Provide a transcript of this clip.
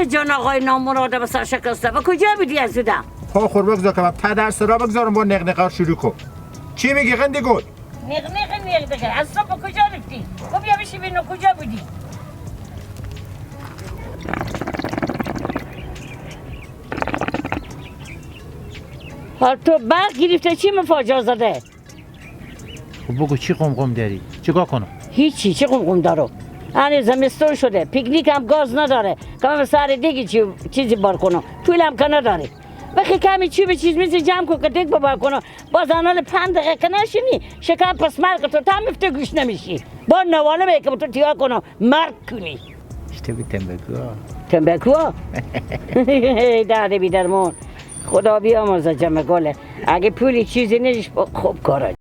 جان آقای نامراده به سر شکسته و کجا بودی از زودم؟ پا خور بگذار که من پدر سرا بگذارم با نقنقار شروع کن. چی میگی قندی گل؟ نقنق نقنق از صبح کجا رفتی؟ خب بیا بشی بینو کجا بودی؟ حال تو برق گرفته چی مفاجعه زده؟ خب بگو چی قمقم داری؟ چیکار کنم؟ هیچی چی قمقم دارم؟ هنوز زمستون شده، پیکنیک هم گاز نداره که من سر دیگه چیزی بار کنم، پول هم که نداره. بخی کمی چی به چیز میزی جمع کن که دیگ ببار کنم. باز انال 5 دقیقه که نشینی شکم پس مرگ تو تا میفته گوش نمیشی. با نواله میگه که تو تیار کنم مرگ کنی. اشته بی تنبکو تنبکو؟ درد بی درمون. خدا بیامرزه جمع گله. اگه پولی چیزی نیست خوب کاره.